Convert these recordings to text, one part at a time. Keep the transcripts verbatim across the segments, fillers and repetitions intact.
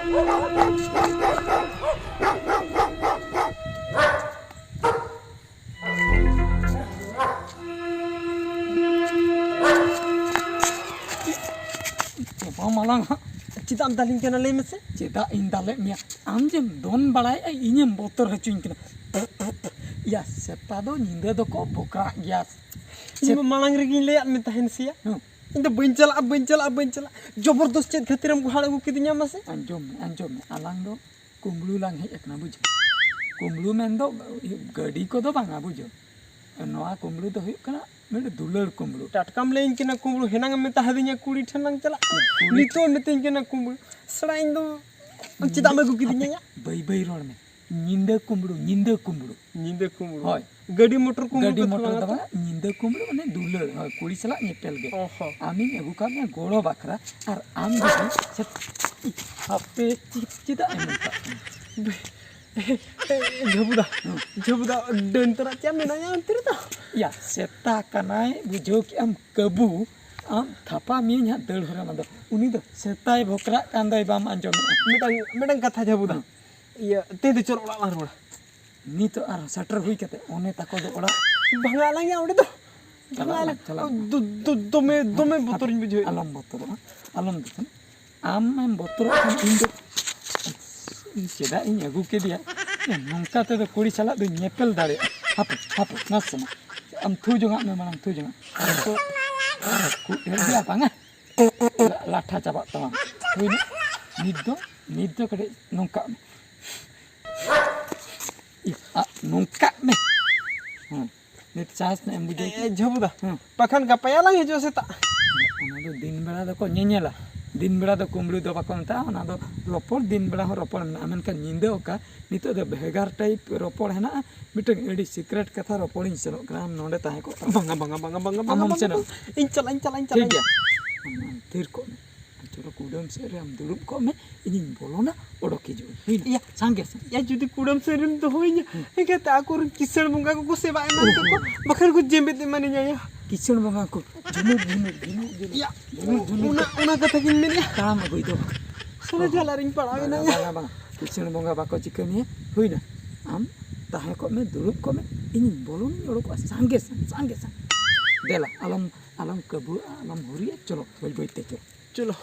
ᱪᱟᱵᱟ ᱢᱟᱞᱟᱝ ᱦᱟᱸᱜ᱾ ᱪᱮᱫᱟᱜ ᱮᱢ ᱫᱟᱞᱤᱧ ᱠᱟᱱᱟ, ᱞᱟᱹᱭ ᱢᱮᱥᱮ? ᱪᱮᱫᱟᱜ ᱤᱧ ᱫᱟᱞᱮᱫ ᱢᱮᱭᱟ? ᱟᱢ ᱡᱮᱢ ᱫᱚᱱ ᱵᱟᱲᱟᱭᱮᱫᱼᱟ, ᱤᱧᱮᱢ ᱵᱚᱛᱚᱨ ᱦᱚᱪᱚᱧ ᱠᱟᱱᱟ᱾ ᱭᱟ, ᱥᱮᱛᱟ ᱫᱚ ᱧᱤᱫᱟᱹ ᱫᱚᱠᱚ ᱵᱚᱠᱨᱟᱜ ᱜᱮᱭᱟ᱾ ᱤᱧ ᱢᱟ ᱢᱟᱲᱟᱝ ᱨᱮᱜᱮᱧ ᱞᱟᱹᱭᱟᱫ ᱢᱮ ᱛᱟᱦᱮᱱ ᱥᱮᱭᱟ᱾ ᱦᱩᱸ᱾ ᱤᱧ ᱫᱚ ᱵᱟᱹᱧ ᱪᱟᱞᱟᱜᱼᱟ, ᱵᱟᱹᱧ ᱪᱟᱞᱟᱜᱼᱟ, ᱵᱟᱹᱧ ᱪᱟᱞᱟᱜᱼᱟ᱾ ᱡᱚᱵᱚᱨᱫᱚᱥ ᱪᱮᱫ ᱠᱷᱟᱹᱛᱤᱨᱮᱢ ᱜᱚᱦᱟᱲ ᱟᱹᱜᱩ ᱠᱤᱫᱤᱧᱟ ᱢᱟᱥᱮ? ᱟᱸᱡᱚᱢ ᱢᱮ, ᱟᱸᱡᱚᱢ ᱢᱮ, ᱟᱞᱟᱝ ᱫᱚ ᱠᱩᱢᱵᱽᱲᱩ ᱞᱟᱝ ᱦᱮᱡ ᱟᱠᱟᱱᱟ, ᱵᱩᱡᱷᱟᱹᱣ? ᱠᱩᱢᱵᱽᱲᱩ ᱢᱮᱱᱫᱚ ᱜᱟᱹᱰᱤ ᱠᱚᱫᱚ ᱵᱟᱝᱟ, ᱵᱩᱡᱷᱟᱹᱣ? ᱱᱚᱣᱟ ᱠᱩᱢᱵᱽᱲᱩ ᱫᱚ ᱦᱩᱭᱩᱜ ᱠᱟᱱᱟ ᱢᱤᱫᱴᱮᱱ ᱫᱩᱞᱟᱹᱲ ᱠᱩᱢᱵᱽᱲᱩ᱾ ᱴᱟᱴᱠᱟᱢ ᱞᱟᱹᱭᱟᱹᱧ ᱠᱟᱱᱟ ᱠᱩᱢᱵᱽᱲᱩ, ᱦᱮᱱᱟᱝ ᱮᱢ ᱢᱮᱛᱟ ᱦᱟᱫᱤᱧᱟ ᱠᱩᱲᱤ ᱴᱷᱮᱱ ᱞᱟᱝ ᱪᱟᱞᱟᱜ, ᱠᱩᱲᱤ ᱱᱤᱛᱚᱜ ᱮᱢ ᱢᱤᱛᱟᱹᱧ ᱠᱟᱱᱟ ᱠᱩᱢᱵᱽᱲᱩ᱾ ᱥᱮᱲᱟ, ᱤᱧ ᱫᱚ ᱪᱮᱫᱟᱜ ᱮᱢ ᱟᱹᱜᱩ ᱠᱤᱫᱤᱧᱟ ᱭᱟ? ᱵᱟᱹᱭ ᱵᱟᱹᱭ ᱨᱚᱲ ᱢᱮ᱾ ᱧᱤᱫᱟᱹ ᱠᱩᱢᱵᱽᱲᱩ, ᱧᱤᱫᱟᱹ ᱠᱩᱢᱵᱽᱲᱩ᱾ ᱧᱤᱫᱟᱹ ᱠᱩᱢᱵᱽᱲᱩ? ᱦᱳᱭ᱾ ᱜᱟᱹᱰᱤ ᱢᱚᱴᱚᱨ ᱠᱩᱢᱵᱽᱲᱩ ᱜᱟᱹᱰᱤ ᱠᱟᱛᱷᱟ ᱢᱚᱴᱚᱨ ᱵᱟᱝᱟ ᱫᱚ ᱛᱚ? ᱵᱟᱝᱟ, ᱧᱤᱫᱟᱹ ᱠᱩᱢᱵᱽᱲᱩ ᱢᱟᱱᱮ ᱫᱩᱞᱟᱹᱲ, ᱦᱳᱭ, ᱠᱩᱲᱤ ᱥᱟᱞᱟᱜ ᱧᱮᱯᱮᱞ ᱜᱮ᱾ ᱚ ᱦᱚᱸ᱾ ᱟᱢᱤᱧ ᱟᱹᱜᱩ ᱠᱟᱜ ᱢᱮᱭᱟ ᱜᱚᱲᱚ ᱵᱟᱠᱷᱨᱟ, ᱟᱨ ᱟᱢ ᱡᱩᱫᱤ ᱥᱮ-, ᱦᱟᱯᱮ, ᱪᱮᱫ, ᱪᱮᱫᱟᱜ ᱮᱢ ᱢᱮᱛᱟᱜ ᱠᱟᱱᱟ? ᱡᱷᱟᱹᱵᱩᱫᱟ, ᱦᱩᱸ᱾ ᱡᱷᱟᱹᱵᱩᱫᱟ, ᱰᱟᱹᱱ ᱛᱚᱨᱟ ᱪᱮᱫ ᱢᱮᱱᱟᱭᱟ ᱚᱱᱛᱮ ᱨᱮᱫᱚ? ᱭᱟ, ᱥᱮᱛᱟ ᱠᱟᱱᱟᱭ, ᱵᱩᱡᱷᱟᱹᱣ ᱠᱮᱜ ᱟᱢ, ᱠᱟᱹᱵᱩ, ᱟᱢ ᱛᱷᱟᱯᱟ ᱢᱤᱭᱟᱹᱧ ᱦᱟᱸᱜ ᱫᱟᱹᱲ ᱦᱚᱨᱟ ᱢᱟᱫᱚ᱾ ᱩᱱᱤ ᱫᱚ ᱥᱮᱛᱟᱭ ᱵᱷᱚᱠᱨᱟᱜ ᱠᱟᱱ ᱫᱚᱭ, ᱵᱟᱢ ᱟᱸᱡᱚᱢᱮᱜᱼᱟ? ᱢᱤᱫᱴᱟᱝ, ᱢᱤᱫᱴᱟᱝ ᱠᱟᱛᱷᱟ ᱡᱷᱟᱹᱵᱩᱫᱟ᱾ ᱦᱩᱸ᱾ ᱤᱭᱟᱹ, ᱛᱮᱦᱮᱧ ᱫᱚ ᱪᱚᱞ ᱚᱲᱟᱜ ᱞᱟᱝ ᱨᱩᱣᱟᱹᱲᱟ᱾ ᱱᱤᱛᱚᱜ ᱟᱨᱦᱚᱸ ᱥᱮᱴᱮᱨ ᱦᱩᱭ ᱠᱟᱛᱮ ᱚᱱᱮ ᱛᱟᱠᱚ ᱫᱚ ᱚᱲᱟᱜ᱾ ᱵᱷᱟᱝᱟ ᱟᱞᱟᱝ ᱭᱟ ᱚᱸᱰᱮ ᱫᱚ᱾ ᱪᱟᱞᱟᱜ ᱵᱷᱟᱝᱟ ᱟᱞᱟᱝ, ᱟᱞᱟᱝ᱾ ᱪᱟᱞᱟᱜ ᱟᱞᱟᱝ᱾ ᱫᱚ-, ᱫᱚ-, ᱫᱚᱢᱮ, ᱫᱚᱢᱮ ᱦᱟᱯᱮ, ᱵᱚᱛᱚᱨᱤᱧ ᱵᱩᱡᱷᱟᱹᱣᱮᱫ᱾ ᱟᱞᱚᱢ ᱵᱚᱛᱚᱨᱚᱜᱼᱟ, ᱟᱞᱚᱢ ᱵᱚᱛᱚᱨᱚᱜᱼᱟ᱾ ᱟᱢ ᱮᱢ ᱵᱚᱛᱚᱨᱚᱜ ᱠᱷᱟᱱ ᱤᱧ ᱫᱚ ᱪᱮᱫᱟᱜ ᱤᱧ ᱟᱹᱜᱩ ᱠᱮᱫᱮᱭᱟ? ᱮ, ᱱᱚᱝᱠᱟ ᱛᱮᱫᱚ ᱠᱩᱲᱤ ᱥᱟᱞᱟᱜ ᱫᱚᱧ ᱧᱮᱯᱮᱞ ᱫᱟᱲᱮᱭᱟᱜᱼᱟ᱾ ᱦᱟᱯᱮ, ᱦᱟᱯᱮ, ᱱᱟᱥᱮᱱᱟᱜ᱾ ᱟᱢ ᱛᱷᱩ ᱡᱚᱝᱟᱜ ᱢᱮ ᱢᱟᱲᱟᱝ, ᱛᱷᱩ ᱡᱚᱝᱟᱜ᱾ ᱱᱤᱛᱚᱜ ᱠᱷᱩᱵ ᱰᱷᱮᱨ ᱜᱮᱭᱟ, ᱵᱟᱝᱟ? ᱞᱟ-, ᱞᱟᱴᱷᱟ ᱪᱟᱵᱟᱜ ᱛᱟᱢᱟ᱾ ᱦᱩᱭᱱᱟ? ᱱᱤᱛ ᱫᱚ, ᱱᱤᱛ ᱫᱚ ᱠᱟᱹᱴᱤᱡ ᱱᱚᱝᱠᱟᱜ ᱢᱮ᱾ ᱤᱭᱟᱹ, ᱟ, ᱱᱚᱝᱠᱟᱜ ᱢᱮ᱾ ᱦᱮᱸ, ᱱᱤᱛ ᱥᱟᱦᱚᱥ ᱧᱚᱜ ᱮᱢ ᱵᱩᱡᱷᱟᱹᱣ ᱠᱮᱫᱟ? ᱮ, ᱡᱷᱟᱹᱵᱩᱫᱟ, ᱦᱮᱸ᱾ ᱵᱟᱠᱷᱟᱱ ᱜᱟᱯᱟ ᱭᱟᱞᱟᱝ ᱦᱤᱡᱩᱜᱼᱟ ᱥᱮᱛᱟᱜ᱾ ᱚᱱᱟ ᱫᱚ ᱫᱤᱱ ᱵᱮᱲᱟ ᱫᱚᱠᱚ ᱧᱮᱧᱮᱞᱟ᱾ ᱫᱤᱱ ᱵᱮᱲᱟ ᱫᱚ ᱠᱩᱢᱵᱽᱲᱩ ᱫᱚ ᱵᱟᱠᱚ ᱢᱮᱛᱟᱜᱼᱟ, ᱚᱱᱟ ᱫᱚ ᱨᱚᱯᱚᱲ, ᱫᱤᱱ ᱵᱮᱲᱟ ᱦᱚᱸ ᱨᱚᱯᱚᱲ ᱢᱮᱱᱟᱜᱼᱟ, ᱢᱮᱱᱠᱷᱟᱱ ᱧᱤᱫᱟᱹ ᱚᱠᱟ ᱱᱤᱛᱚᱜ ᱫᱚ ᱵᱷᱮᱜᱟᱨ ᱴᱟᱭᱤᱯ ᱨᱚᱯᱚᱲ ᱦᱮᱱᱟᱜᱼᱟ᱾ ᱢᱤᱫᱴᱟᱝ ᱟᱹᱰᱤ ᱥᱤᱠᱨᱮᱴ ᱠᱟᱛᱷᱟ ᱨᱚᱯᱚᱲᱤᱧ ᱥᱮᱱᱚᱜ ᱠᱟᱱᱟ, ᱟᱢ ᱱᱚᱰᱮ ᱛᱟᱦᱮᱸ ᱠᱚᱜ ᱛᱟᱢ᱾ ᱵᱟᱝᱟ, ᱵᱟᱝᱟ, ᱵᱟᱝᱟ, ᱵᱟᱝᱟ, ᱵᱟᱝᱟ, ᱟᱢ ᱦᱚᱸᱢ ᱵᱟᱝᱟ, ᱥᱮᱱᱚᱜᱼᱟ? ᱵᱟᱝᱟ᱾ ᱤᱧ ᱪᱟᱞᱟᱜ, ᱤᱧ ᱪᱟᱞᱟᱜ, ᱤᱧ ᱴᱷᱤᱠ ᱪᱟᱞᱟᱜ᱾ ᱜᱮᱭᱟ᱾ ᱟᱢ, ᱟᱢ ᱛᱷᱤᱨ ᱠᱚᱜ ᱢᱮ᱾ ᱟᱨ ᱪᱚᱞᱚ, ᱠᱩᱰᱟᱹᱢ ᱥᱮᱫ ᱨᱮ ᱟᱢ ᱫᱩᱲᱩᱵ ᱠᱚᱜ ᱢᱮ, ᱤᱧᱤᱧ ᱵᱚᱞᱚᱱᱟ, ᱚᱰᱚᱠ ᱦᱤᱡᱩᱜ ᱟᱹᱧ᱾ ᱦᱩᱭᱱᱟ? ᱤᱭᱟ᱾ ᱥᱟᱸᱜᱮ, ᱥᱟᱸᱜᱮ᱾ ᱤᱭᱟ, ᱡᱩᱫᱤ ᱠᱩᱰᱟᱹᱢ ᱥᱮᱫ ᱨᱮᱢ ᱫᱚᱦᱚᱭᱤᱧᱟ, ᱦᱩᱸ᱾ ᱮᱱᱠᱷᱟᱱ ᱛᱚ ᱟᱠᱚᱨᱮᱱ ᱠᱤᱥᱟᱹᱬ ᱵᱚᱸᱜᱟ ᱠᱚᱠᱚ ᱥᱮᱵᱟ ᱮᱢᱟᱱ ᱠᱚᱠᱚ, ᱳᱦᱳ᱾ ᱵᱟᱠᱷᱟᱱ ᱠᱚ ᱡᱮᱢᱵᱮᱫ ᱮᱢᱟᱱᱤᱧᱟ ᱭᱟ᱾ ᱠᱤᱥᱟᱹᱬ ᱵᱚᱸᱜᱟ ᱠᱚ ᱡᱷᱩᱱᱩᱠ, ᱡᱷᱩᱱᱩᱠ, ᱡᱷᱩᱱᱩᱠ, ᱡᱷᱩᱱᱩᱠ, ᱤᱭᱟ, ᱡᱷᱩᱱᱩᱠ, ᱡᱷᱩᱱᱩᱠ᱾ ᱚᱱᱟ, ᱚᱱᱟ ᱠᱟᱛᱷᱟ ᱜᱤᱧ ᱢᱮᱱᱮᱫᱼᱟ᱾ ᱛᱟᱲᱟᱢ ᱟᱹᱜᱩᱭ ᱫᱚ᱾ ᱛᱟᱦᱞᱮ ᱡᱟᱞᱟ ᱨᱤᱧ ᱯᱟᱲᱟᱣ ᱮᱱᱟ᱾ ᱵᱟᱝᱟ, ᱵᱟᱝᱟ, ᱵᱟᱝᱟ᱾ ᱠᱤᱥᱟᱹᱬ ᱵᱚᱸᱜᱟ ᱵᱟᱠᱚ ᱪᱤᱠᱟᱹ ᱢᱮᱭᱟ᱾ ᱦᱩᱭᱱᱟ᱾ ᱟᱢ ᱛᱟᱦᱮᱸ ᱠᱚᱜ ᱢᱮ, ᱫᱩᱲᱩᱵ ᱠᱚᱜ ᱢᱮ᱾ ᱤᱧᱤᱧ ᱵᱚᱞᱚᱱᱤᱧ, ᱚᱰᱚᱠᱚᱜᱼᱟ ᱥᱟᱸᱜᱮ ᱥᱟᱝ, ᱥᱟᱸᱜᱮ ᱥᱟᱝ᱾ ᱫᱮᱞᱟ, ᱟᱞᱚᱢ, ᱟᱞᱚᱢ ᱠᱟᱹᱵᱩᱜᱼᱟ, ᱟᱞᱚᱢ ᱦᱩᱨᱤᱭᱟ᱾ ᱪᱚᱞᱚ, ᱵᱟᱹᱭ ᱵᱟᱹᱭ ᱛᱮ ᱪᱚᱞᱚ᱾ ᱪᱚᱞᱚ᱾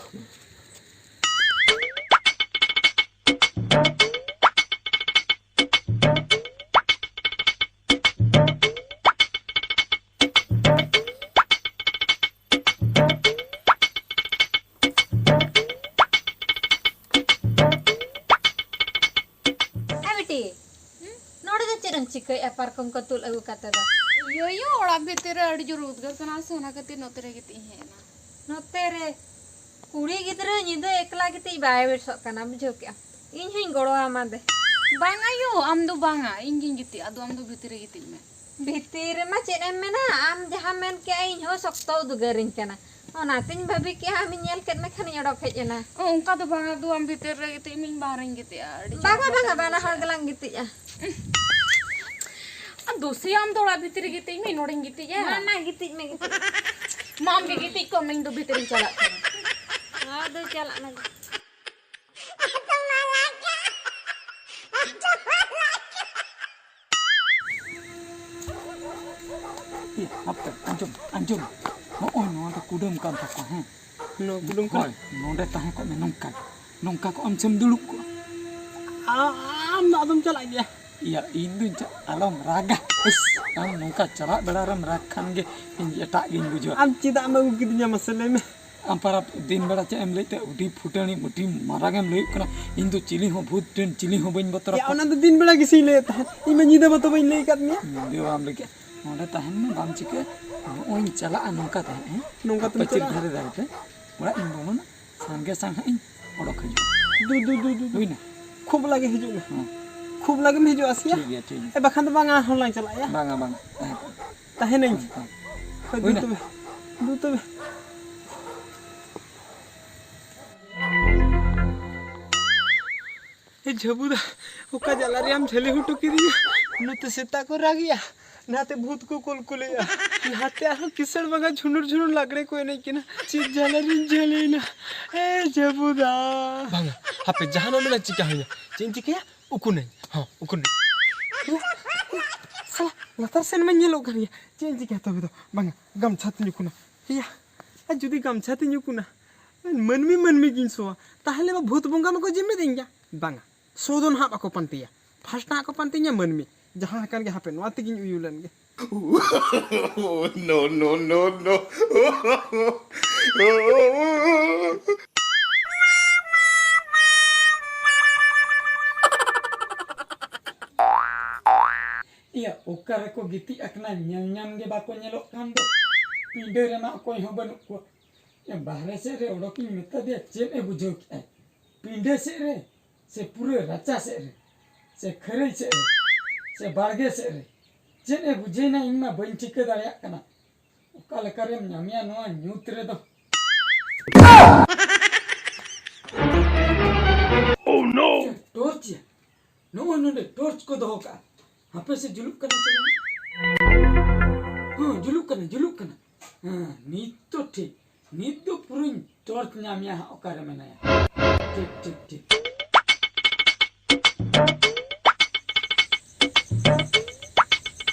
ᱮ ᱵᱤᱴᱤ, ᱦᱩᱸ? ᱱᱚᱰᱮ ᱫᱚ ᱪᱮᱫ ᱮᱢ ᱪᱤᱠᱟᱹᱭᱮᱫᱼᱟ ᱯᱟᱨᱠᱚᱢ ᱠᱚ ᱛᱩᱞ ᱟᱹᱜᱩ ᱠᱟᱛᱮ ᱫᱚ? ᱤᱭᱟᱹ, ᱤᱭᱟᱹ, ᱚᱲᱟᱜ ᱵᱷᱤᱛᱤᱨ ᱨᱮ ᱟᱹᱰᱤ ᱡᱳᱨ ᱩᱫᱽᱜᱟᱹᱨ ᱠᱟᱱᱟ ᱥᱮ, ᱚᱱᱟ ᱠᱷᱟᱹᱛᱤᱨ ᱱᱚᱛᱮ ᱨᱮ ᱜᱤᱛᱤᱡ ᱤᱧ ᱦᱮᱡ ᱮᱱᱟ᱾ ᱱᱚᱛᱮ ᱨᱮ? ᱠᱩᱲᱤ ᱜᱤᱫᱽᱨᱟᱹ ᱧᱤᱫᱟᱹ ᱮᱠᱞᱟ ᱜᱤᱛᱤᱡ ᱵᱟᱭ ᱵᱮᱥᱚᱜ ᱠᱟᱱᱟ, ᱵᱩᱡᱷᱟᱹᱣ ᱠᱮᱜᱼᱟᱢ᱾ ᱤᱧ ᱦᱚᱸᱧ ᱜᱚᱲᱚ ᱟᱢᱟ ᱫᱮ᱾ ᱵᱟᱝᱟ ᱭᱳ, ᱟᱢ ᱫᱚ ᱵᱟᱝᱟ, ᱤᱧ ᱜᱤᱧ ᱜᱤᱛᱤᱡᱼᱟ, ᱟᱫᱚ ᱟᱢ ᱫᱚ ᱵᱷᱤᱛᱤᱨ ᱨᱮ ᱜᱤᱛᱤᱡ ᱢᱮ᱾ ᱵᱷᱤᱛᱤᱨ ᱨᱮᱢᱟ ᱪᱮᱫ ᱮᱢ ᱢᱮᱱᱟ, ᱟᱢ ᱡᱟᱦᱟᱸᱢ ᱢᱮᱱ ᱠᱮᱜᱼᱟ, ᱤᱧ ᱦᱚᱸ ᱥᱚᱠᱛᱚ ᱩᱫᱽᱜᱟᱹᱨᱤᱧ ᱠᱟᱱᱟ᱾ ᱚᱱᱟᱛᱤᱧ ᱵᱷᱟᱹᱵᱤ ᱠᱮᱜᱼᱟ, ᱟᱢᱤᱧ ᱧᱮᱞ ᱠᱮᱫ ᱢᱮ ᱠᱷᱟᱱᱤᱧ ᱚᱰᱚᱠ ᱦᱮᱡ ᱮᱱᱟ᱾ ᱚ, ᱚᱱᱠᱟ ᱫᱚ ᱵᱟᱝᱟ, ᱫᱩ ᱟᱢ ᱵᱷᱤᱛᱤᱨ ᱨᱮ ᱜᱤᱛᱤᱡ ᱢᱮ, ᱤᱧ ᱵᱟᱦᱨᱮᱧ ᱜᱤᱛᱤᱡᱼᱟ᱾ ᱟᱹᱰᱤ ᱪᱮᱦᱨᱟ ᱵᱟᱝᱟ, ᱵᱟᱝᱟ, ᱵᱩᱡᱷᱟᱹᱜᱼᱟ᱾ ᱵᱟᱱᱟ ᱦᱚᱲ ᱜᱮᱞᱟᱝ ᱜᱤᱛᱤᱡᱼᱟ᱾ ᱟᱨ ᱫᱩᱥᱤ ᱟᱢ ᱫᱚ ᱚᱲᱟᱜ ᱵᱷᱤᱛᱤᱨ ᱨᱮ ᱜᱤᱛᱤᱡ ᱢᱮ, ᱤᱧ ᱱᱚᱰᱮᱧ ᱜᱤᱛᱤᱡᱼᱟ᱾ ᱢᱟ, ᱢᱟ, ᱜᱤᱛᱤᱡ ᱢᱮ, ᱜᱤᱛᱤᱡ ᱢᱮ᱾ ᱢᱟ, ᱟᱢ ᱜᱮ ᱜᱤᱛᱤᱡ ᱠᱚᱜ ᱢᱮ, ᱤᱧ ᱫᱚ ᱵᱷᱤᱛᱤᱨᱤᱧ ᱪᱟᱞᱟᱜ ᱠᱟᱱᱟ᱾ ᱦᱳᱭ, ᱫᱩ ᱪᱟᱞᱟᱜ ᱢᱮ᱾ ᱮ, ᱦᱟᱯᱮ, ᱟᱸᱡᱚᱢ, ᱟᱸᱡᱚᱢ᱾ ᱱᱚᱜᱼᱚᱭ ᱱᱚᱣᱟ ᱫᱚ ᱠᱩᱰᱟᱹᱢ ᱠᱟᱱ ᱛᱟᱠᱚᱣᱟ, ᱦᱮᱸ? ᱱᱚᱣᱟ ᱠᱩᱰᱟᱹᱢ ᱠᱟᱱᱟ? ᱦᱳᱭ, ᱱᱚᱰᱮ ᱛᱟᱦᱮᱸ ᱠᱚᱜ ᱢᱮ, ᱱᱚᱝᱠᱟ, ᱱᱚᱝᱠᱟ ᱠᱚᱜ ᱟᱢ ᱥᱮᱢ ᱫᱩᱲᱩᱵ ᱠᱚᱜᱼᱟ᱾ ᱟ-, ᱟᱢ ᱫᱚ ᱟᱫᱚᱢ ᱪᱟᱞᱟᱜ ᱜᱮᱭᱟ? ᱤᱭᱟ, ᱤᱧ ᱫᱩᱧ ᱪᱟ-, ᱟᱞᱚᱢ ᱨᱟᱜᱟ᱾ ᱤᱥ, ᱟᱢ ᱱᱚᱝᱠᱟ ᱪᱟᱞᱟᱜ ᱵᱮᱲᱟ ᱨᱮᱢ ᱨᱟᱜᱽ ᱠᱷᱟᱱ ᱜᱮ ᱤᱧ ᱮᱴᱟᱜ ᱜᱤᱧ ᱵᱩᱡᱷᱟᱹᱣᱟ᱾ ᱟᱢ ᱪᱮᱫᱟᱜ ᱮᱢ ᱟᱹᱜᱩ ᱠᱤᱫᱤᱧᱟ, ᱢᱟᱥᱮ ᱞᱟᱹᱭ ᱢᱮ? ᱟᱢ ᱯᱟᱨᱟ ᱫᱤᱱ ᱵᱮᱲᱟ ᱪᱮᱫ ᱮᱢ ᱞᱟᱹᱭᱮᱫ ᱛᱟᱦᱮᱸᱫ? ᱟᱹᱰᱤ ᱯᱷᱩᱴᱟᱹᱱᱤ, ᱟᱹᱰᱤ ᱢᱟᱨᱟᱝ ᱮᱢ ᱞᱟᱹᱭᱮᱫ ᱠᱟᱱᱟ, ᱤᱧ ᱫᱚ ᱪᱤᱞᱤ ᱦᱚᱸ ᱵᱷᱩᱛ ᱴᱷᱮᱱ ᱪᱤᱞᱤ ᱦᱚᱸ ᱵᱟᱹᱧ ᱵᱚᱛᱚᱨ ᱭᱟ, ᱟᱠᱚᱣᱟ᱾ ᱚᱱᱟ ᱫᱚ ᱫᱤᱱ ᱵᱮᱲᱟ ᱜᱮᱥᱮᱧ ᱞᱟᱹᱭᱮᱫ ᱛᱟᱦᱮᱸᱫ, ᱤᱧ ᱢᱟ ᱧᱤᱫᱟᱹ ᱢᱟᱛᱚ ᱵᱟᱹᱧ ᱞᱟᱹᱭ ᱟᱠᱟᱫ ᱢᱮᱭᱟ᱾ ᱧᱤᱫᱟᱹ ᱵᱟᱢ ᱞᱟᱹᱭ ᱠᱮᱫ, ᱱᱚᱰᱮ ᱛᱟᱦᱮᱱ ᱢᱮ, ᱵᱟᱢ ᱪᱤᱠᱟᱹᱜᱼᱟ᱾ ᱱᱚᱜᱼᱚᱭ ᱤᱧ ᱪᱟᱞᱟᱜᱼᱟ ᱱᱚᱝᱠᱟ ᱛᱟᱦᱮᱸᱫ, ᱦᱮᱸ? ᱱᱚᱝᱠᱟ ᱛᱮᱢ ᱯᱟᱹᱪᱤᱨ ᱪᱟᱞᱟᱜᱼᱟ? ᱫᱷᱟᱨᱮ ᱫᱷᱟᱨᱮ ᱛᱮ ᱚᱲᱟᱜ ᱤᱧ ᱵᱚᱞᱚᱱᱟ, ᱥᱟᱸᱜᱮ ᱥᱟᱸᱜᱮ ᱤᱧ ᱚᱰᱚᱠ ᱦᱤᱡᱩᱜᱼᱟ᱾ ᱫᱩ, ᱫᱩ, ᱫᱩ, ᱫᱩ, ᱫᱩ᱾ ᱦᱩᱭᱱᱟ? ᱠᱷᱩᱵ ᱞᱟᱜᱮ ᱦᱤᱡᱩᱜ ᱢᱮ᱾ ᱦᱮᱸ᱾ ᱠᱷᱩᱵ ᱞᱟᱜᱮᱢ ᱦᱤᱡᱩᱜᱼᱟ ᱥᱮᱭᱟ? ᱴᱷᱤᱠ ᱜᱮᱭᱟ, ᱴᱷᱤᱠ ᱜᱮᱭᱟ᱾ ᱮ, ᱵᱟᱠᱷᱟᱱ ᱫᱚ ᱵᱟᱝ, ᱟᱨᱦᱚᱸ ᱞᱟᱝ ᱪᱟᱞᱟᱜᱼᱟ ᱭᱟ᱾ ᱵᱟᱝᱟ, ᱵᱟᱝᱟ, ᱛᱟᱦᱮᱸ ᱠᱚᱜ᱾ ᱛᱟᱦᱮᱱᱟᱹᱧ᱾ ᱦᱮᱸ, ᱦᱮᱸ᱾ ᱦᱳᱭ, ᱫᱩ ᱦᱩᱭᱱᱟ? ᱛᱚᱵᱮ, ᱫᱩ ᱛᱚᱵᱮ᱾ ᱮ ᱡᱷᱟᱹᱵᱩ ᱫᱟ, ᱚᱠᱟ ᱡᱟᱞᱟ ᱨᱮᱭᱟᱢ ᱡᱷᱟᱹᱞᱤ ᱦᱚᱴᱚ ᱠᱤᱫᱤᱧᱟ? ᱱᱚᱛᱮ ᱥᱮᱛᱟ ᱠᱚ ᱨᱟᱜᱮᱜᱼᱟ, ᱱᱟᱛᱮ ᱵᱷᱩᱛ ᱠᱚ ᱠᱚᱞᱠᱚᱞᱮᱜᱼᱟ᱾ ᱞᱟᱦᱟᱛᱮ ᱟᱨᱦᱚᱸ ᱠᱤᱥᱟᱹᱬ ᱵᱟᱝᱟ ᱡᱷᱩᱱᱩᱨ ᱡᱷᱩᱱᱩᱨ ᱞᱟᱜᱽᱲᱮ ᱠᱚ ᱮᱱᱮᱡ ᱠᱟᱱᱟ᱾ ᱪᱮᱫ ᱡᱟᱞᱟ ᱨᱤᱧ ᱡᱷᱟᱹᱞᱮᱱᱟ, ᱮ ᱡᱟᱹᱵᱩᱫᱟ᱾ ᱵᱟᱝᱟ, ᱦᱟᱯᱮ, ᱡᱟᱦᱟᱱᱟᱜ ᱢᱮᱱᱟᱜ ᱪᱤᱠᱟ ᱦᱩᱭᱩᱜᱼᱟ᱾ ᱪᱮᱫ ᱤᱧ ᱪᱤᱠᱟᱹᱭᱟ? ᱩᱠᱩᱱᱟᱹᱧ᱾ ᱦᱚᱸ, ᱩᱠᱩᱱᱟᱹᱧ᱾ ᱥᱟᱞᱟ, ᱞᱟᱛᱟᱨ ᱥᱮᱱ ᱢᱟ ᱧᱮᱞᱚᱜ ᱠᱟᱱ ᱜᱮᱭᱟ᱾ ᱪᱮᱫ ᱤᱧ ᱪᱤᱠᱟᱹᱭᱟ ᱛᱚᱵᱮ ᱫᱚ? ᱵᱟᱝᱟ, ᱜᱟᱢᱪᱷᱟ ᱛᱤᱧ ᱩᱠᱩᱱᱟ᱾ ᱮᱭᱟ, ᱟᱨ ᱡᱩᱫᱤ ᱜᱟᱢᱪᱷᱟ ᱛᱤᱧ ᱩᱠᱩᱱᱟ, ᱢᱟᱹᱱᱢᱤ ᱢᱟᱹᱱᱢᱤ ᱜᱤᱧ ᱥᱚᱣᱟ, ᱛᱟᱦᱞᱮ ᱢᱟ ᱵᱷᱩᱛ ᱵᱚᱸᱜᱟ ᱢᱟᱠᱚ ᱡᱤᱢᱤᱫ ᱤᱧ ᱜᱮᱭᱟ᱾ ᱵᱟᱝᱟ, ᱥᱚ ᱫᱚ ᱱᱟᱦᱟᱜ ᱵᱟᱠᱚ ᱯᱟᱱᱛᱮᱭᱟ, first ᱱᱟᱦᱟᱜ ᱠᱚ ᱯᱟᱱᱛᱮᱧᱟ ᱢᱟᱹᱱᱢᱤ᱾ ᱡᱟᱦᱟᱸ ᱟᱠᱟᱱ ᱜᱮ, ᱦᱟᱯᱮ ᱱᱚᱣᱟ ᱛᱮᱜᱤᱧ ᱩᱭᱩ ᱞᱮᱱ ᱜᱮ᱾ No, no, no, no. ᱤᱭᱟᱹ, ᱚᱠᱟ ᱨᱮᱠᱚ ᱜᱤᱛᱤᱡ ᱟᱠᱟᱱᱟ, ᱧᱮᱞ ᱧᱟᱢ ᱜᱮ ᱵᱟᱠᱚ ᱧᱮᱞᱚᱜ ᱠᱟᱱ ᱫᱚ᱾ ᱯᱤᱸᱰᱟᱹ ᱨᱮᱢᱟ ᱚᱠᱚᱭ ᱦᱚᱸ ᱵᱟᱹᱱᱩᱜ ᱠᱚᱣᱟ᱾ ᱭᱟ, ᱵᱟᱦᱨᱮ ᱥᱮᱫ ᱨᱮ ᱚᱰᱚᱠᱤᱧ ᱢᱮᱛᱟ ᱫᱮᱭᱟ, ᱪᱮᱫ ᱮ ᱵᱩᱡᱷᱟᱹᱣ ᱠᱮᱜᱼᱟᱭ? ᱯᱤᱸᱰᱟᱹ ᱥᱮᱫ ᱨᱮ ᱥᱮ ᱯᱩᱨᱟᱹ ᱨᱟᱪᱟ ᱥᱮᱫ ᱨᱮ ᱥᱮ ᱠᱷᱟᱹᱨᱟᱹᱭ ᱥᱮᱫ ᱨᱮ ᱥᱮ ᱵᱟᱲᱜᱮ ᱥᱮᱫ ᱨᱮ? ᱪᱮᱫ ᱮ ᱵᱩᱡᱷᱟᱹᱣᱱᱟ, ᱤᱧ ᱢᱟ ᱵᱟᱹᱧ ᱴᱷᱤᱠᱟᱹ ᱫᱟᱲᱮᱭᱟᱜ ᱠᱟᱱᱟ᱾ ᱚᱠᱟ ᱞᱮᱠᱟᱨᱮᱢ ᱧᱟᱢᱮᱭᱟ ᱱᱚᱣᱟ ᱧᱩᱛ ᱨᱮᱫᱚ? Oh no! ᱪᱮᱫ ᱴᱚᱨᱪ ᱭᱟ? ᱱᱚᱜᱼᱚᱭ ᱱᱚᱰᱮ ᱴᱚᱨᱪ ᱠᱚ ᱫᱚᱦᱚ ᱠᱟᱜᱼᱟ᱾ ᱦᱟᱯᱮ ᱥᱮ, ᱡᱩᱞᱩᱜ ᱠᱟᱱᱟ ᱥᱮ ᱵᱟᱝ? ᱦᱚᱸ, ᱡᱩᱞᱩᱜ ᱠᱟᱱᱟ, ᱡᱩᱞᱩᱜ ᱠᱟᱱᱟ᱾ ᱦᱮᱸ, ᱱᱤᱛ ᱫᱚ ᱴᱷᱤᱠ᱾ ᱱᱤᱛ ᱫᱚ ᱯᱩᱨᱟᱹᱧ ᱴᱚᱨᱪ ᱧᱟᱢᱮᱭᱟ ᱦᱟᱸᱜ, ᱚᱠᱟᱨᱮ ᱢᱮᱱᱟᱭᱟ᱾ ᱴᱷᱤᱠ, ᱴᱷᱤᱠ, ᱴᱷᱤᱠ᱾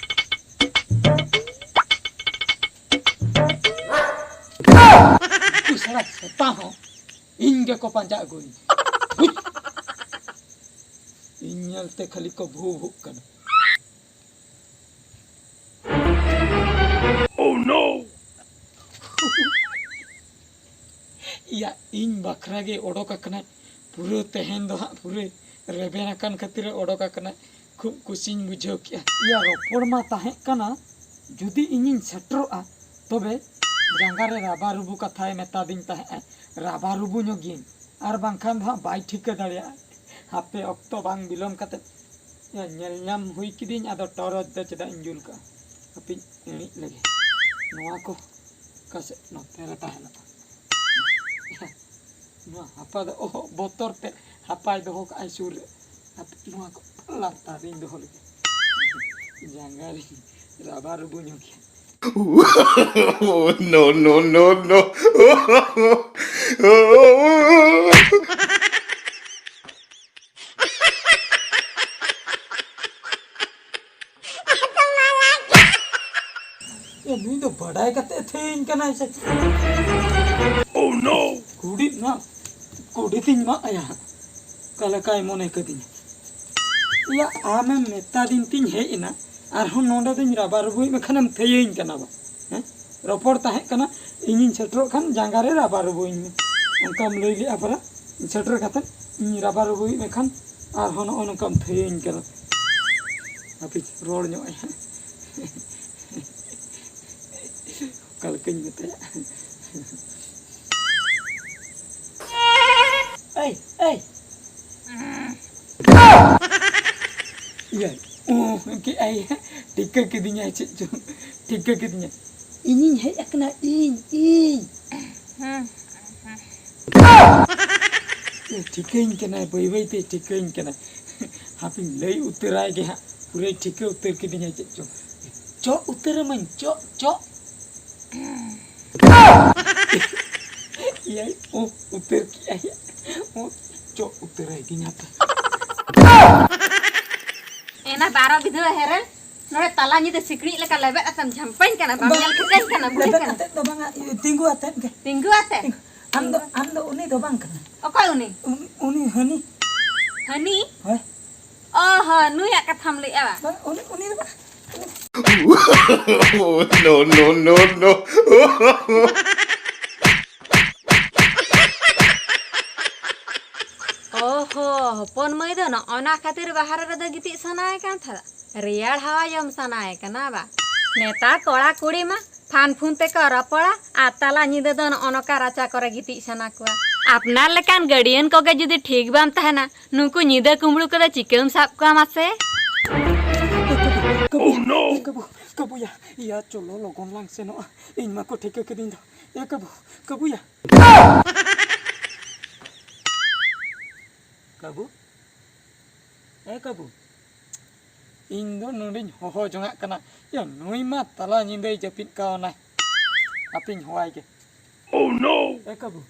ᱩᱱᱠᱩ ᱥᱟᱲᱟ ᱥᱮᱛᱟ ᱦᱚᱸ ᱤᱧ ᱜᱮᱠᱚ ᱯᱟᱸᱡᱟ ᱟᱹᱜᱩᱧ᱾ ᱤᱧ ᱧᱮᱞᱛᱮ ᱠᱷᱟᱹᱞᱤ ᱠᱚ ᱵᱷᱩ ᱵᱷᱩᱜ ᱠᱟᱱᱟ᱾ Oh no! ᱤᱭᱟ, ᱤᱧ ᱵᱟᱠᱷᱨᱟ ᱜᱮ ᱚᱰᱚᱠ ᱟᱠᱟᱱᱟᱭ᱾ ᱯᱩᱨᱟᱹ ᱛᱮᱦᱮᱧ ᱫᱚ ᱦᱟᱸᱜ ᱯᱩᱨᱟᱹ ᱨᱮᱵᱮᱱ ᱟᱠᱟᱱ ᱠᱷᱟᱹᱛᱤᱨ ᱮ ᱚᱰᱚᱠ ᱟᱠᱟᱱᱟᱭ᱾ ᱠᱷᱩᱵ ᱠᱩᱥᱤᱧ ᱵᱩᱡᱷᱟᱹᱣ ᱠᱮᱜᱼᱟ᱾ ᱤᱭᱟ, ᱨᱚᱯᱚᱲ ᱢᱟ ᱛᱟᱦᱮᱸ ᱠᱟᱱᱟ, ᱡᱩᱫᱤ ᱤᱧᱤᱧ ᱥᱮᱴᱮᱨᱚᱜᱼᱟ, ᱛᱚᱵᱮ ᱡᱟᱸᱜᱟ ᱨᱮ ᱨᱟᱵᱟᱨᱩᱵᱩ ᱠᱟᱛᱷᱟᱭ ᱢᱮᱛᱟᱫᱤᱧ ᱛᱟᱦᱮᱸᱜᱼᱟ, ᱨᱟᱵᱟᱨᱩᱵᱩ ᱧᱚᱜᱤᱧ, ᱟᱨ ᱵᱟᱝᱠᱷᱟᱱ ᱫᱚ ᱦᱟᱸᱜ ᱵᱟᱭ ᱴᱷᱤᱠᱟᱹ ᱫᱟᱲᱮᱭᱟᱜᱼᱟ᱾ ᱦᱟᱯᱮ, ᱚᱠᱛᱚ ᱵᱟᱝ ᱵᱤᱞᱚᱢ ᱠᱟᱛᱮ ᱧᱮᱞ ᱧᱟᱢ ᱦᱩᱭ ᱠᱤᱫᱤᱧ, ᱟᱫᱚ ᱴᱚᱨᱪ ᱫᱚ ᱪᱮᱫᱟᱜ ᱤᱧ ᱡᱩᱞ ᱠᱟᱜᱼᱟ? ᱦᱟᱯᱮᱧ ᱮᱬᱮᱡ ᱞᱮᱜᱮ᱾ ᱱᱚᱣᱟ ᱠᱚ ᱚᱠᱟ ᱥᱮᱫ ᱱᱚᱛᱮ ᱨᱮ ᱛᱟᱦᱮᱱᱟ? ᱱᱚᱣᱟ ᱦᱟᱯᱟ ᱫᱚ, ᱚᱦᱚ, ᱵᱚᱛᱚᱨ ᱛᱮ ᱦᱟᱯᱟᱭ ᱫᱚᱦᱚ ᱠᱟᱜᱼᱟᱭ ᱥᱩᱨ ᱨᱮ᱾ ᱦᱟᱯᱮ, ᱱᱚᱣᱟ ᱠᱚ ᱞᱟᱛᱟᱨ ᱨᱤᱧ ᱫᱚᱦᱚ ᱞᱮᱜᱮ᱾ ᱡᱟᱸᱜᱟ ᱨᱤᱧ ᱨᱟᱵᱟᱨᱩᱵᱩ ᱧᱚᱜ ᱜᱮᱭᱟ᱾ No, no, no, no. ᱮ, ᱱᱩᱭ ᱫᱚ ᱵᱟᱰᱟᱭ ᱠᱟᱛᱮ ᱛᱷᱮᱭᱟᱹᱧ ᱠᱟᱱᱟᱭ ᱥᱮ? Oh no! ᱠᱩᱰᱤ ᱱᱟ, ᱠᱩᱰᱤ ᱛᱤᱧ ᱢᱟᱜ ᱟᱭᱟ ᱦᱟᱸᱜ᱾ ᱚᱠᱟ ᱞᱮᱠᱟᱭ ᱢᱚᱱᱮ ᱠᱟᱹᱫᱤᱧᱟ᱾ ᱮᱭᱟ, ᱟᱢᱮᱢ ᱢᱮᱛᱟ ᱫᱤᱧ ᱛᱤᱧ ᱦᱮᱡ ᱮᱱᱟ, ᱟᱨᱦᱚᱸ ᱱᱚᱰᱮ ᱫᱚᱧ ᱨᱟᱵᱟᱨ ᱨᱩᱵᱩᱭᱮᱫ ᱢᱮ ᱠᱷᱟᱱᱮᱢ ᱛᱷᱮᱭᱟᱹᱧ ᱠᱟᱱᱟ ᱵᱟ? ᱦᱮᱸ? ᱨᱚᱯᱚᱲ ᱛᱟᱦᱮᱸ ᱠᱟᱱᱟ, ᱤᱧᱤᱧ ᱥᱮᱴᱮᱨᱚᱜ ᱠᱷᱟᱱ ᱡᱟᱸᱜᱟ ᱨᱮ ᱨᱟᱵᱟᱨ ᱨᱩᱵᱩᱭᱤᱧ ᱢᱮ, ᱚᱱᱠᱟᱢ ᱞᱟᱹᱭ ᱞᱮᱜᱼᱟ ᱯᱟᱨᱟ᱾ ᱤᱧ ᱥᱮᱴᱮᱨ ᱠᱟᱛᱮᱫ ᱤᱧ ᱨᱟᱵᱟᱨ ᱨᱩᱵᱩᱭᱮᱫ ᱢᱮ ᱠᱷᱟᱱ ᱟᱨᱦᱚᱸ ᱱᱚᱜᱼᱚ ᱱᱚᱝᱠᱟᱢ ᱛᱷᱮᱭᱟᱹᱧ ᱠᱟᱱᱟ᱾ ᱦᱟᱯᱮᱧ ᱨᱚᱲ ᱧᱚᱜ ᱟᱭ ᱦᱟᱸᱜ᱾ ᱚᱠᱟ ᱞᱮᱠᱟᱧ ᱢᱮᱛᱟᱭᱟ? ᱮᱭ, ᱮᱭ᱾ ᱤᱭᱟᱹ, ᱩᱸ, ᱠᱮᱜᱼᱟᱭ᱾ ᱴᱷᱤᱠᱟᱹ ᱠᱤᱫᱤᱧᱟᱭ ᱪᱮᱫ ᱪᱚᱝ᱾ ᱴᱷᱤᱠᱟᱹ ᱠᱤᱫᱤᱧᱟᱭ᱾ ᱤᱧᱤᱧ ᱦᱮᱡ ᱟᱠᱟᱱᱟ, ᱤᱧ, ᱤᱧ᱾ ᱦᱮᱸ᱾ ᱮ, ᱴᱷᱤᱠᱟᱹᱧ ᱠᱟᱱᱟᱭ, ᱵᱟᱹᱭ ᱵᱟᱹᱭ ᱛᱮ ᱴᱷᱤᱠᱟᱹᱧ ᱠᱟᱱᱟᱭ᱾ ᱦᱟᱯᱮᱧ ᱞᱟᱹᱭ ᱩᱛᱟᱹᱨᱟᱭ ᱜᱮ ᱦᱟᱸᱜ᱾ ᱯᱩᱨᱟᱹᱭ ᱴᱷᱤᱠᱟᱹ ᱩᱛᱟᱹᱨ ᱠᱤᱫᱤᱧᱟ ᱪᱮᱫ ᱪᱚ᱾ ᱪᱚᱜ ᱩᱛᱟᱹᱨ ᱟᱹᱢᱟᱹᱧ, ᱪᱚᱜ, ᱪᱚᱜ᱾ ᱮᱭᱟᱭ, ᱳ, ᱩᱛᱟᱹᱨ ᱠᱮᱜᱼᱟᱭ᱾ ᱳ, ᱪᱚᱜ ᱩᱛᱟᱹᱨᱟᱭ ᱜᱤᱧ ᱦᱟᱯᱮ᱾ ᱮᱱᱟ ᱵᱟᱨᱚ ᱵᱤᱫᱷᱟᱹ ᱦᱮᱨᱮᱞ, ᱱᱚᱰᱮ ᱛᱟᱞᱟ ᱧᱤᱫᱟᱹ ᱥᱤᱠᱲᱤᱡ ᱞᱮᱠᱟ ᱞᱮᱵᱮᱫ ᱟᱛᱮᱢ ᱡᱷᱟᱢᱯᱟᱹᱧ ᱠᱟᱱᱟ, ᱵᱟᱢ ᱵᱟᱝ, ᱧᱮᱞ ᱴᱷᱤᱠᱟᱹᱧ ᱠᱟᱱᱟ, ᱵᱩᱲᱦᱤ ᱞᱮᱵᱮᱫ ᱠᱟᱱᱟ᱾ ᱟᱛᱮᱫ ᱫᱚ ᱵᱟᱝᱟ, ᱤᱭᱟᱹ, ᱛᱤᱸᱜᱩ ᱟᱛᱮᱫ ᱜᱮ᱾ ᱛᱤᱸᱜᱩ ᱟᱛᱮ? ᱛᱤᱸᱜᱩ᱾ ᱟᱢ ᱫᱚ, ᱟᱢ ᱫᱚ ᱩᱱᱤ ᱫᱚ ᱵᱟᱝ ᱠᱟᱱᱟ᱾ ᱚᱠᱚᱭ ᱩᱱᱤ? ᱩᱱ-, ᱩᱱᱤ ᱦᱟᱹᱱᱤ᱾ ᱦᱟᱹᱱᱤ? ᱦᱳᱭ᱾ ᱚ ᱦᱚᱸ, ᱱᱩᱭᱟᱜ ᱠᱟᱛᱷᱟᱢ ᱞᱟᱹᱭᱮᱜᱼᱟ ᱵᱟᱝ? ᱵᱟᱝ, ᱩᱱᱤ, ᱩᱱᱤ ᱫᱚ ᱵᱟᱝ᱾ No, no, no, no. ᱚ ᱦᱚ, ᱦᱚᱯᱚᱱ ᱢᱟᱹᱭ ᱫᱚ ᱱᱚᱜᱼᱚ ᱱᱟ ᱠᱷᱟᱹᱛᱤᱨ ᱵᱟᱦᱨᱮ ᱨᱮᱫᱚ ᱜᱤᱛᱤᱡ ᱥᱟᱱᱟᱭᱮ ᱠᱟᱱ ᱛᱟᱦᱮᱸᱫ᱾ ᱨᱮᱭᱟᱲ ᱦᱟᱣᱟ ᱡᱚᱢ ᱥᱟᱱᱟᱭᱮ ᱠᱟᱱᱟ ᱵᱟ? ᱱᱮᱛᱟᱨ ᱠᱚᱲᱟ ᱠᱩᱲᱤ ᱢᱟ ᱯᱷᱟᱱ ᱯᱷᱩᱱ ᱛᱮᱠᱚ ᱨᱚᱯᱚᱲᱟ ᱟᱨ ᱛᱟᱞᱟ ᱧᱤᱫᱟᱹ ᱫᱚ ᱱᱚᱜᱼᱚ ᱱᱚᱝᱠᱟ ᱨᱟᱪᱟ ᱠᱚᱨᱮ ᱜᱤᱛᱤᱡ ᱥᱟᱱᱟ ᱠᱚᱣᱟ᱾ ᱟᱯᱱᱟᱨ ᱞᱮᱠᱟᱱ ᱜᱟᱹᱰᱤᱭᱟᱹᱱ ᱠᱚᱜᱮ ᱡᱩᱫᱤ ᱴᱷᱤᱠ ᱵᱟᱢ ᱛᱟᱦᱮᱱᱟ, ᱱᱩᱠᱩ ᱧᱤᱫᱟᱹ ᱠᱩᱢᱵᱽᱲᱩ ᱠᱚᱫᱚ ᱪᱤᱠᱟᱹᱢ ᱥᱟᱵ ᱠᱚᱣᱟ ᱢᱟᱥᱮ? ᱠᱟᱹᱵᱩ, ᱠᱟᱹᱵᱩ, ᱠᱟᱹᱵᱩᱭᱟ, ᱤᱭᱟ ᱪᱚᱞᱚ ᱞᱚᱜᱚᱱ ᱞᱟᱝ ᱥᱮᱱᱚᱜᱼᱟ᱾ ᱤᱧ ᱢᱟᱠᱚ ᱴᱷᱤᱠᱟᱹ ᱠᱤᱫᱤᱧ ᱫᱚ᱾ ᱮ ᱠᱟᱹᱵᱩ, ᱠᱟᱹᱵᱩᱭᱟ᱾ ᱠᱟᱹᱵᱩ, ᱮ ᱠᱟᱹᱵᱩ᱾ ᱤᱧ ᱫᱚ ᱱᱚᱰᱮᱧ ᱦᱚᱦᱚ ᱡᱚᱝᱟᱜ ᱠᱟᱱᱟ᱾ ᱭᱟ, ᱱᱩᱭ ᱢᱟ ᱛᱟᱞᱟ ᱧᱤᱫᱟᱹᱭ ᱡᱟᱹᱯᱤᱫ ᱠᱟᱣᱱᱟᱭ᱾ ᱦᱟᱯᱮᱧ ᱦᱚᱦᱚᱣᱟᱭ ᱜᱮ᱾ Oh no! ᱮ ᱠᱟᱹᱵᱩ,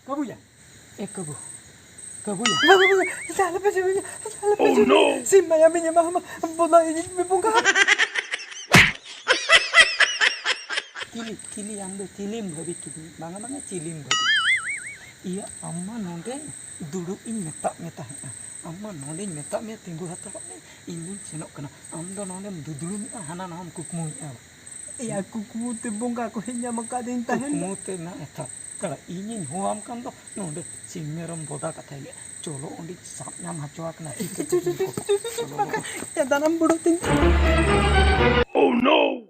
ᱠᱟᱹᱵᱩᱭᱟ, ᱮ ᱠᱟᱹᱵᱩ, ᱠᱟᱹᱵᱩᱭᱟ᱾ ᱵᱟᱝ, ᱵᱟᱝ, ᱵᱟᱝ, ᱟᱞᱚᱯᱮ ᱡᱚᱢᱮᱧᱟ, ᱟᱞᱚᱯᱮ Oh ᱡᱚᱢᱮᱧᱟ᱾ No! ᱥᱤᱢ ᱢᱟᱭᱟᱢᱤᱧ ᱮᱢᱟᱢᱟ, ᱵᱚᱫᱟ ᱤᱧ ᱵᱚᱸᱜᱟ᱾ ᱪᱤᱞᱤ, ᱪᱤᱞᱤ ᱟᱢ ᱫᱚ ᱪᱤᱞᱤᱢ ᱵᱷᱟᱹᱵᱤ ᱠᱤᱫᱤᱧᱟ? ᱵᱟᱝᱟ, ᱵᱟᱝᱟ, ᱪᱤᱞᱤᱢ ᱵᱷᱟᱹᱵᱤ? ᱤᱭᱟᱹ, ᱟᱢ ᱢᱟ ᱱᱚᱰᱮ ᱫᱩᱲᱩᱵ ᱤᱧ ᱢᱮᱛᱟᱜ ᱢᱮ ᱛᱟᱦᱮᱸᱫᱼᱟ᱾ ᱟᱢ ᱢᱟ ᱱᱚᱰᱮᱧ ᱢᱮᱛᱟᱜ ᱢᱮᱭᱟ, ᱛᱤᱸᱜᱩ ᱦᱟᱛᱟᱲᱚᱜ ᱢᱮ, ᱤᱧ ᱫᱩᱧ ᱥᱮᱱᱚᱜ ᱠᱟᱱᱟ᱾ ᱟᱢ ᱫᱚ ᱱᱚᱰᱮᱢ ᱫᱩᱫᱲᱩᱢᱮᱜᱼᱟ, ᱦᱟᱱᱟ ᱱᱟᱣᱟᱢ ᱠᱩᱠᱢᱩᱭᱮᱜᱼᱟ᱾ ᱮᱭᱟ, ᱠᱩᱠᱢᱩ ᱛᱮ ᱵᱚᱸᱜᱟ ᱠᱚ ᱦᱮᱡ ᱧᱟᱢ ᱟᱠᱟᱫᱤᱧ ᱛᱟᱦᱮᱸᱫ᱾ ᱠᱩᱠᱢᱩ ᱛᱮ ᱢᱮᱱᱟᱜ ᱮᱛᱷᱟ᱾ ᱠᱟᱲᱟ, ᱤᱧᱤᱧ ᱦᱚᱦᱚᱣᱟᱢ ᱠᱟᱱ ᱫᱚ, ᱱᱚᱰᱮ ᱥᱤᱢ ᱢᱮᱨᱚᱢ ᱵᱚᱫᱟ ᱠᱟᱛᱷᱟᱭ ᱞᱟᱹᱭᱟ᱾ ᱪᱚᱞᱚ, ᱚᱸᱰᱮᱧ ᱥᱟᱵ ᱧᱟᱢ ᱦᱚᱪᱚ ᱟᱠᱟᱱᱟ᱾ ᱪᱩ, ᱪᱩ, ᱪᱩ, ᱪᱩ, ᱪᱩ, ᱪᱩ, ᱪᱩ, ᱵᱟᱠᱷᱟᱡ ᱮ ᱫᱟᱱᱟᱢ ᱵᱩᱰᱩ ᱛᱤᱧ᱾ Oh no!